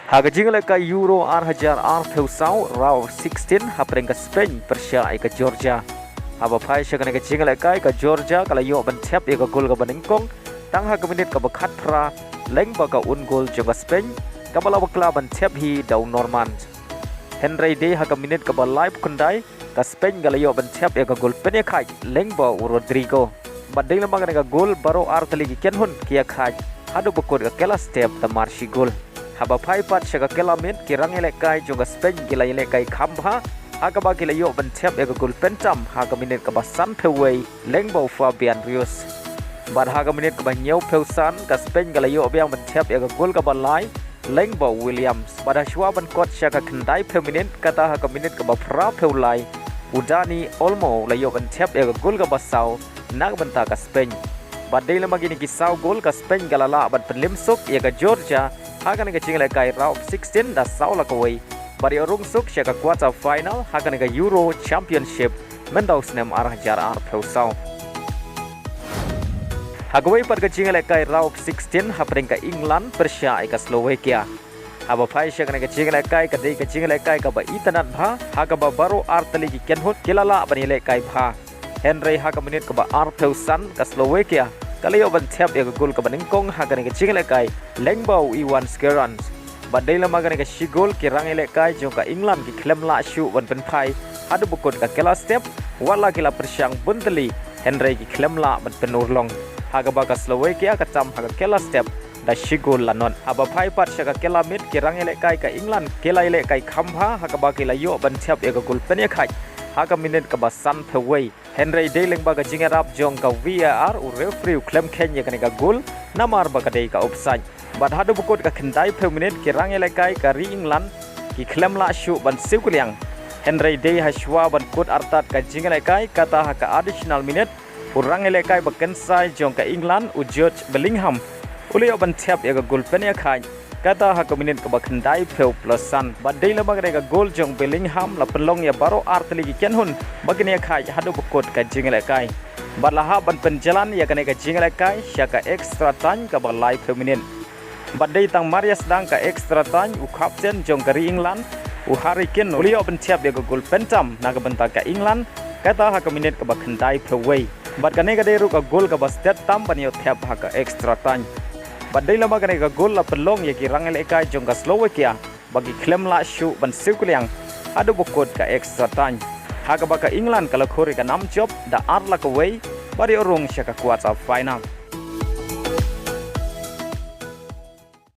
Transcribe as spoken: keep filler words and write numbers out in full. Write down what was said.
Ha ka jingïalehkai Euro ar hajar arphew saw, round of sixteen, hapdeng ka Spain pyrshah ïa ka Georgia. Haba phai sha kane ka jingïalehkai, ka Georgia ka la ïoh ban thep ïa ka gol kaba nyngkong tang ha ka minit kaba khatphra, lyngba ka own goal jong ka Spain, kaba la bakla ban thep hi da u Normand. Hynrei dei ha ka minit kaba laiphew khyndai, ka Spain ka la ïoh ban thep ïa ka gol pynïakhaid lyngba u Rodrygo. Bad dei lem bad kane ka gol, baroh artylli ki kynhun ki ïakhaid haduh ba kut ka kylla step da mar shi gol. Haba phai pat sha ka kylla miet, ki rangïalehkai jong ka Spain ki la ïalehkai kham bha, ha kaba ki la ïoh ban thep ïa ka gol pyntam ha ka minit kaba sanphew wei, lyngba u Fabian Ruiz. Bad ha ka minit kaba hynñiewphew san, ka Spain ka la ïoh biang ban thep ïa ka gol kaba lai, lyngba u Williams. Bad ha shuwa ban kot sha ka khyndaiphew minit, kata ha ka minit kaba phraphew lai, u Dani Olmo u la ïoh ban thep ïa ka gol kaba saw na ka bynta ka Spain. Bad dei lem bad kine ki saw gol, ka Spain ka la lah ban pynlip suk ïa ka Georgia ha kane ka jingïalehkai round of sixteen da saw la kawei, bad ïoh rung suk sha ka quarter final ha kane ka Euro Championship mynta u snem ar hajar arphew saw. Ha kawei pat ka jingïalehkai round of sixteen, hapdeng ka England pyrshah ïa ka Slovakia. Haba phai sha kane ka jingïalehkai, ka dei ka jingïalehkai kaba itynnad bha, ha kaba baroh artylli ki kynhun ki la lah ban ïalehkai bha. Hynrei ha ka minit kaba arphew san, ka Slovakia ka la ïoh ban thep ïa ka gol kaba nyngkong ha kane ka jingïalehkai, lyngba u Ivan Skerans. Bad dei lem bad kane ka shi gol, ki rangïalehkai jong ka England ki khlem lah shuh ban pynphai haduh ba kut ka kylla step, wat la ki la pyrshang bun tylli, hynrei ki khlem lah ban pynurlong, ha kaba ka Slovakia ka tam ha ka kylla step da shi gol la nod. Haba phai pat sha ka kylla miet, ki rangïalehkai ka England ki la ïalehkai kham bha, ha kaba ki la ïoh ban thep ïa ka gol pynïakhaid ha ka minit kaba sanphew wei. Hynrei dei lyngba ka jingïarap jong ka V A R, u referee u khlem kheiñ ïa kane ka gol, namar ba ka dei ka offside. Bad haduh ba kut ka khyndaiphew minit, ki rangïalehkai ka ri England ki khlem lah shuh ban siew kylliang. Hynrei dei ha shuwa ban kut artat ka jingïalehkai, kata ha ka additional minute, u rangïalehkai ba kynsai jong ka England, u Jude Bellingham, u la ïoh ban thep ïa ka gol pynïakhaid, kata ha ka minit kaba khyndaiphew plus san. Bad dei lem bad kane ka gol jong Bellingham la pynlong ïa baroh artylli ki kynhun ba kin ïakhaid haduh ba kut ka jingïalehkai. Bad la hap ban pynjlan ïa kane ka jingïalehkai sha ka extra time kaba laiphew minit. Bad dei tang mar ïa sdang ka extra time, u captain jong ka ri England, u Harry Kane, u la ïoh ban thep ïa ka gol pyntam na ka bynta ka England, kata ha ka minit kaba khyndaiphew wei. Bad kane ka dei ruh ka gol kaba stet tam ban ïoh thep ha ka extra time. Bad dei lem bad kane ka gol la pynlong ïa ki rangïalehkai jong ka Slovakia ba ki khlem lah shuh ban siew kylliang haduh ba kut ka extra time, ha kaba ka England ka la khur ïa ka nam jop da ar la kawei, bad ïoh rung sha ka quarter final.